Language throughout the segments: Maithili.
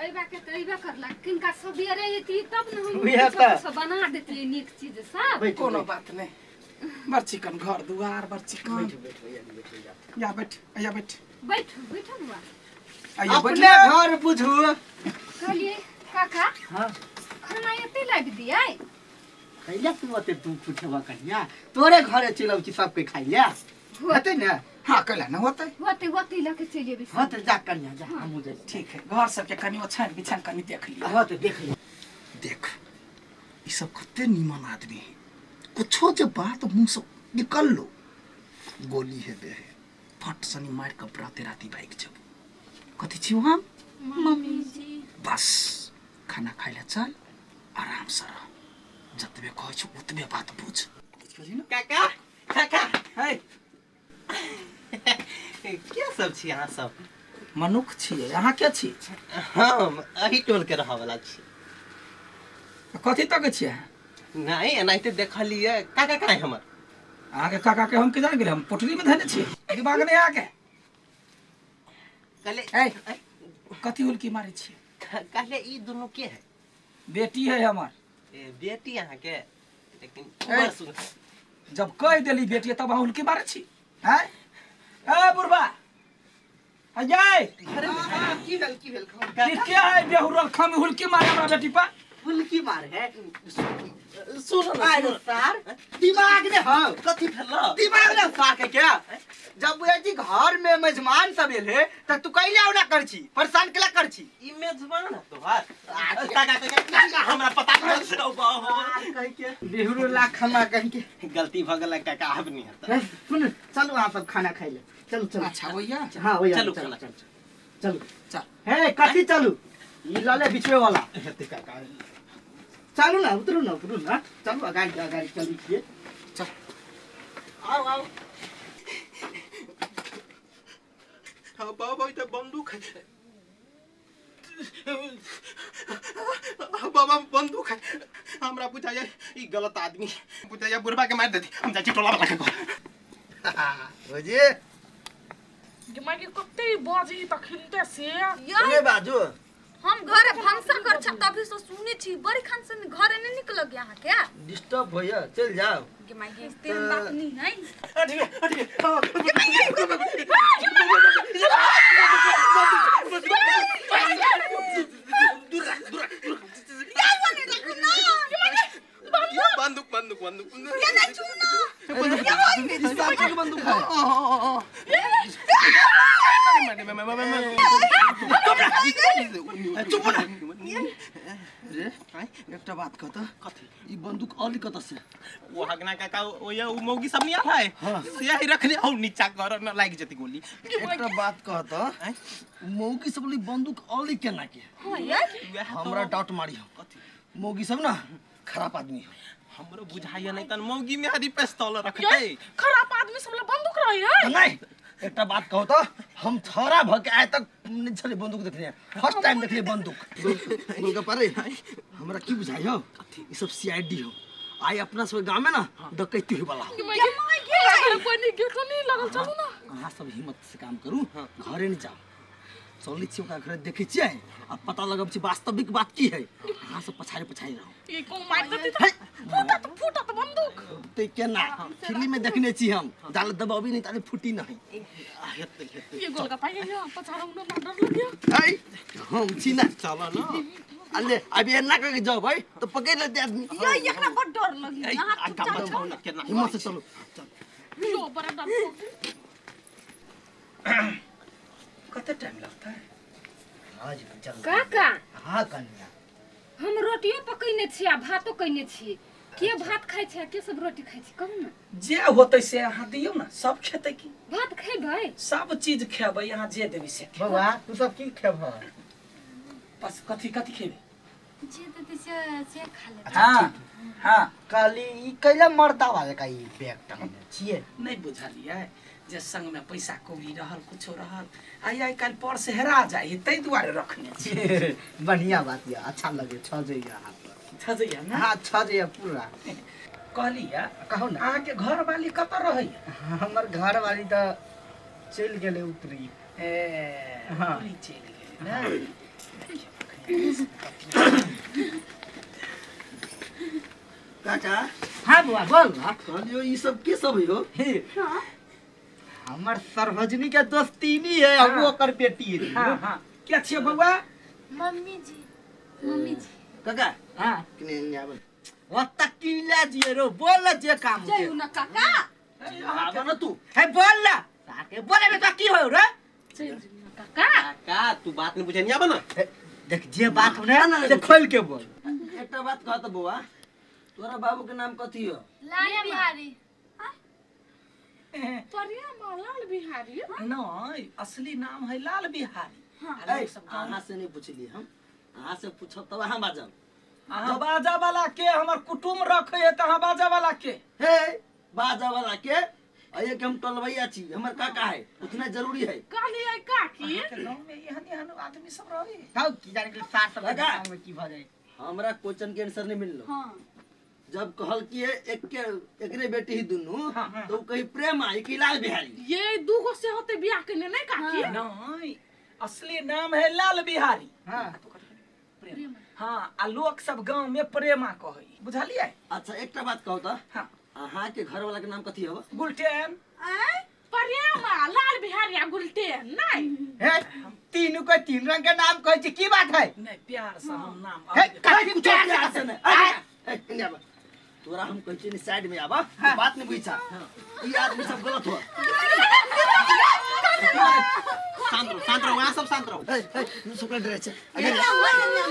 अयबा के तऽ अयबे करलक किनका सबेरे एती तब ने हम उएह किछो तऽ। किछो बना देतियै नीक चीज सब। बैठू, कोनो बैठू, बात नहि, बड़ चिकन घर दुआर, बड़ चिकन। बैठू बैठू, भैया जी, बैठू जा। या बैठ, या बैठ। बैठू बैठू बुआ। आइयो बैठ। अपने घर बुझू। कहलियै काका, हाँ। खाना एते लाबि दियै? खैले तू ओते तू पूछबा कहिया तोरे घरे चलब छी सबके खाइले हेतै ने? हाँ, कैला ने होतै। होते होते लऽ के चलि जेबै। हाँ तऽ जा कनिया जा, हमहूँ जाइ छी। ठीक है, घर सबके कनि ओछाइन बिछाइन कनि देख लिअ। हाँ तऽ देख ले। देख, ई सब कते नीमन आदमी है, कुछो जे बात मुंह से निकल लो गोली हेबे है, फट सनी मार के राते राती भागि जब। कथी छी हम? मम्मी जी। बस खाना खाइ ले चल, आराम से रह, जतबे कहै छी ओतबे बात बुझ। बुझली ने? काका, काका। है। के सब छी अहाँ सब? मनुख छियै, अहाँ के छी? हम एही टोल के रहऽ वाला छी। कथी तकै छियै अहाँ? नहीं, एनाहिते देखलियै। काका कहाँ है हमर? अहाँके काका के हम के जान गेलै, हम पोटरी में धने छियै, दिमाग नहि अहाँके। कहले ए, कथी हुलकी मारै छियै? कहले ई दुनू के है? बेटी है हमर। ए, बेटी अहाँके? लेकिन ए। बड़ सुन्दर। जब कहि देली बेटी तब अहाँ हुलकी मारै छी? हैं? ए बुढ़बा, अजय। की भेल, की भेल? खाउ। ई के है बेहुरल खम हुलकी मारे हमरा बेटी पर? फुलकी मार है। सुन ना। आरे सार, दिमाग ने हो। कथी भेल? दिमाग ने सार के क्या जब बुझै छी घर में मेजमान सब एल है त तू कैले औना कर छी, परेशान केला कर छी? ई मेजबान है तोहार? काका, काका, काका, हमरा पता नहीं। सार कहि के बेहुरो लाख खमा कहि के। गलती भ गेल काका, आब नहीं हेतै। हे, सुन, चलू अहाँ सब खाना खाइ ले, चलू चलू। अच्छा भैया। हाँ भैया। चलू चलू। खाना। चलू चलू। चल। हे, कथी चलू? ई लऽ ले बिचवे वाला। हेतै काका। चलू ना, उतरू ना, उतरू ना, चलू अगाडि अगाडि चलू छियै। चल। आउ आउ। हाँ, बाबा, ई तऽ बंदूक है। बाबा, बंदूक है। हमरा बुझाइया ई गलत आदमी बुझाइया, बुढ़बा के मारि देती। हम जाइ छी टोला वाला के घर। बुझिए। गे माय गे, कते बजी तखिनते से। सुने बाजू। हम घरे भनसा कर छ तभी से सुने छी, बड़ी खान से घरे नहीं निकल गया अहाँ के। डिस्टर्ब होइया, चल जाओ। गे माय गे, तेहन बात नहीं है। अरे अरे। बंदूक बंदूक बंदूक। साचे के बंदूक है। चुप ना रे। एकटा बात कह त, कथी? ई बंदूक अली कत से? वो हगना काका, ओ ये उ मौगी सब नहीं आता है। हाँ। से ही रखने औ नीचा कर न लाग जती गोली। एकटा बात कह त, मौगी सब ली बंदूक अली केना के? हां यार। हमरा डाउट मारी हो। कथी? मौगी सब ना खराब आदमी हो। हमरो बुझाइया नहीं तन मौगी में हरी पिस्तौल रखते। खराब आदमी सब ला बंदूक रही है? त नहीं, एकटा बात कहू त, हम छौरा भ के आइ तक नहीं छलै बंदूक देखने, फर्स्ट टाइम देखलियै बंदूक। गोलगप्पा रे, हमरा की बुझाइ हो, ई सब सीआईडी हो, आइ अपना सब गांव में ना डकैती होय वाला हो। गे माय गे, घरे कोई नहीं, गेटो नहीं लगल, चलू ना। अहाँ सब हिम्मत से काम करू, घरे नहीं जाओ, चलै छी ओकरा घरे, देखै छियै आ पता लगब छी वास्तविक बात की है। अहाँ सब पछाड़े पछाड़े रहू। ये को मार देती त फूटत फूटत बंदूक। ते केना फिल्म में देखने छी हम, जाल दबाबी नहीं ताले फूटी नहीं। हेतै हेतै। ये गोलगप्पा ये पछाड़ा ना डर लगिया। ऐ, हम छी ना। चलो ना। अले अभी एना करके जाओ भाई तो पकड़ लेते आदमी। यो, एकरा बड़ डर लगी। ऐ, अहाँ आगा चुपचाप बढ़ो जाउ। ना। केना? हिम्मत से चलो। यो बड़ा डर। कते टाइम लगता है? काका। हाँ कन्या। हम रोटियो पकैने छी आ भातो कैने छी, के भात खाइ छै आ के सब रोटी खाइ छै, कहू ने। जे होतै से अहाँ दियौ ने, सब खेतै की। भात खेबै? सब चीज खेबै, अहाँ जे देबै से खेबै। बौआ, तू सब की खेबह? बस कथी कथी खेबै? जे देतै से से खा लेबै। हाँ हाँ। कहली ई कैला मर्दा वाला का ई बैग टंगने छियै? नहीं बुझलियै जे संग में पैसा कौड़ी रहल, कुछो रहल, आइ आइ काल्हि पर्स हेरा जाइ है, ताहि दुआरे रखने छी। बढ़िया बात यऽ, अच्छा लगे छजैया अहाँ पर। छजैया ना? हाँ, छजैया पूरा। कहलियै। कहू ने। अहाँके घरवाली कतऽ रहैया? हमर घरवाली तऽ चलि गेलै उपरी। ए। हाँ। उपरी चलि गेलै ने। देखियौ, कखनी काका। हाँ बुआ, बोल ना। कहलियो ई सब के सब हो? हमर सर्वजनी के दोस्तीनी है, हम ओकर बेटी है। हाँ हाँ, क्या छियो बउआ? मम्मी जी, मम्मी जी। काका। हाँ। किने ने आबन। ओत कीला जिए रो, बोल जे काम जय ना काका। आबा ना तू। है बोल ना, साके बोले में तो की हो रे? चल ना काका। काका तू बात नहीं बुझे, नहीं आबा ना। देख जे बात हो ना से खोल के बोल। एकटा बात कह त बउआ, तोरा बाबू के नाम कथी हो? लाल बिहारी। परिया माँ लाल बिहारी? नहीं, असली नाम है लाल बिहारी। अहाँ से नहीं पूछली हम, अहाँ से पूछब तब अहाँ बाजब। अहाँ बाजा वाला के हमर कुटुम रखे है त अहाँ बाजा वाला के। हे बाजा वाला के अये के हम टलवैया छी, हमर काका है, उतना जरूरी है। कहलियै काकी अहाँके गाँव में एहन एहन आदमी सब रहे। कहू की जाने के साथ सब काका। गाँव में की भ जाए। हमरा क्वेश्चन के आंसर नहीं मिललो। हाँ। जब कहल कि एक के एकरे बेटी ही दुनू, हाँ। तो कहीं प्रेम आई कि लाल बिहारी? ये दूगो से होते बियाह केने नहीं काकी? नहीं, असली नाम है लाल बिहारी। हाँ। प्रेम। हाँ, आ लोग सब गांव में प्रेमा कहै, बुझलियै? अच्छा एकटा बात कहू त, हाँ। अहाँ के घर वाला के नाम कथी हब? गुलटेन। प्रेमा लाल बिहारी आ गुलटेन नहीं? हे तीनों के तीन रंग के नाम कहै छी, की बात है? नहीं, प्यार से हम नाम हे कथी कुछो प्यार प्यार से से नहीं। नहीं। ए, इन्ने आबा। तोरा हम कहै छी साइड में आबा, तू बात नहीं बुझा। ई आदमी सब गलत हो। शांत रहो, शांत रहो, वहाँ सब शांत रहो। ए, ए, तू सब डरे छे।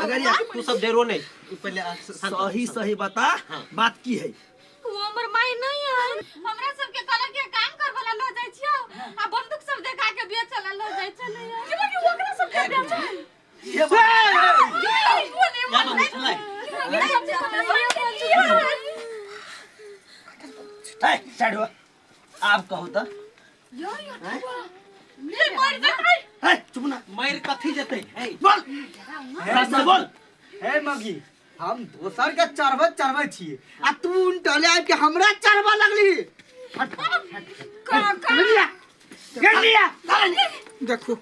अगर या तू सब डरो नहीं, तू पहले शांत रहो। सही सही बता, बात की है? वो हमर माई नहीं है, हमरा सब के कहलक के काम कर वाला ल जाय छियो आ बंदूक सब देखा के बेचला ल जाय छलै। कि बाकी ओकरा सब के बेचल? ये बात या मामू, सुन ले। ए, साइड हो। आप कहू त। ये मर जेतै। ए, चुप ना। मर कथी जेतै? ए बोल। हे बोल। हे मगी, हम दोसर के चढ़बै चढ़बै छी आ तू उनटले आबि के हमरा चढ़बऽ लगली। काका। लिया। देखू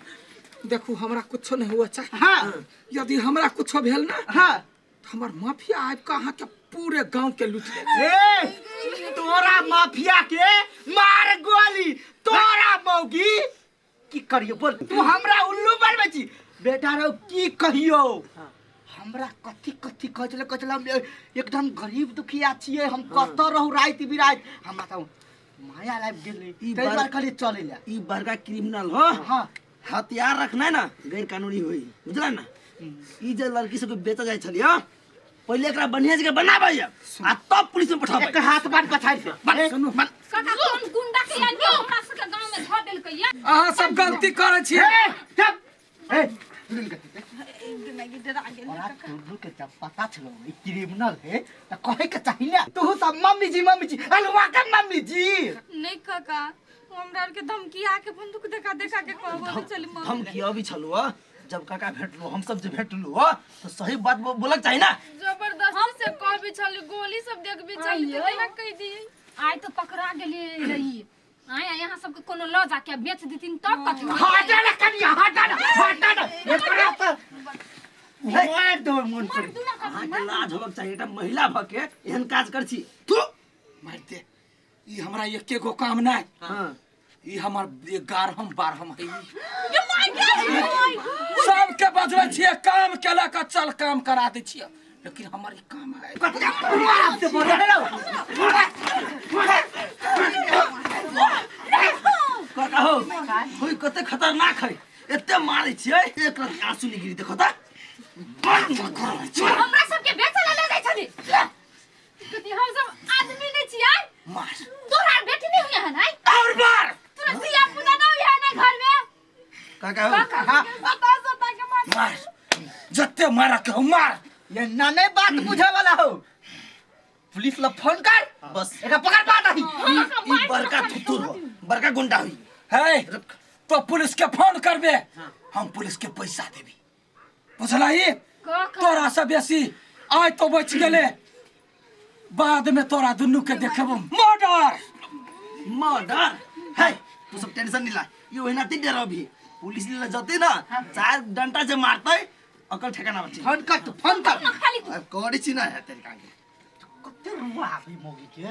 देखू, हमरा कुछो नहीं हुआ चाहे। हाँ। यदि हमरा कुछो भेल ना, हाँ, तो हमर माफिया आबि के अहाँ के पूरे गांव के लूट ले। ए तोरा माफिया के मार गोली, तोरा मौगी की करियो बोल? तू हमरा उल्लू बनबै छी बेटा रो, की कहियो? हमरा कथी कथी कहै छलै, कहै छलै हम एकदम गरीब दुखिया छियै, हम कतऽ रहू राति बिराति, हमरा तऽ माया लागि गेलै, ई ताहि दुआरे कहलियै चलै लए। ई बड़का क्रिमिनल हो। हाँ। हथियार रखना है ना गैर कानूनी होई, बुझला ना? ई जे लड़की सबके बेचल जाइ छलियै, पहिले एकरा बढ़िया जगह बनाबै आ तब पुलिस में पठाबै। एक हाथ बांध पछाड़ि से। सुनू काका, कोन गुंडा के आनि के हमरा सबके गांव में धऽ देलकै या? अहाँ सब गलती करै छियै। ए चुप, ए सुन के ओरा तोरू के जब पता छलो ई क्रिमिनल है त कहे के चाही ना, तू सब मम्मी जी मम्मी जी अलवा के मम्मी जी। नहीं काका, हमरा आर के धमकी आके बंदूक देखा देखा के कहबो चली मम्मी। धमकी अभी छलु, जब काका भेटलु, हम सब जे भेटलु हो, तो सही बात बोलक चाही ना। जबरदस्ती से कह भी छली, गोली सब देख भी छली, तो केना कह दिए? आइ तो पकड़ा गेलियै रही, आइ यहाँ सबके कोनो ल जाके बेच देथिन तब कथी? हटा ना कनिया, हटा ना, हटा ना, एकरा त मार दो मन पर। अहाँके लाज होबक चाही, एकटा महिला भऽ के एहन काज कर छी तू। मार दे, ई हमरा एके गो काम नहीं। हाँ। ई हमर 11 12 है। सबके बजबै छियै काम केलक चल काम करा दै छियै, लेकिन हमर ई काम है। से बोल रहे हो। काका हो, होई कते खतरनाक है, एते मारै छियै एक रति आंसू निकली देखो त। हमरा सबके बेचला ले जाइ छली कथी? हम सब आदमी नहीं छियै? मार। तोरा बेटी नहीं हुई है ना? और मार। तोरा सिया पूजा नहीं हुई है ना घर में? काका हो। सता सता के मार। मार जते मारा के हो मार। ये नाने बात बुझे वाला हो, पुलिस ला फोन कर, बस एकरा पकड़ पा दही। ई बड़का थुथुर हो, बड़का गुंडा हुई है तो पुलिस के फोन करबे, हम पुलिस के पैसा देबी, बुझलही? तोरा से बेसी आइ तो बच गेले, बाद में तोरा दुनू के देखबो मर्डर। मर्डर है, तू सब टेंशन नहीं ला, ये ओहिना ती डर अभी पुलिस ले जते ना, चार डंडा जे मारतै अकल ठेकाना बच्ची फोन कर तू, फोन कर। खाली अब करी छी ना है तरीका के। कते रुआ आबी मौगी के।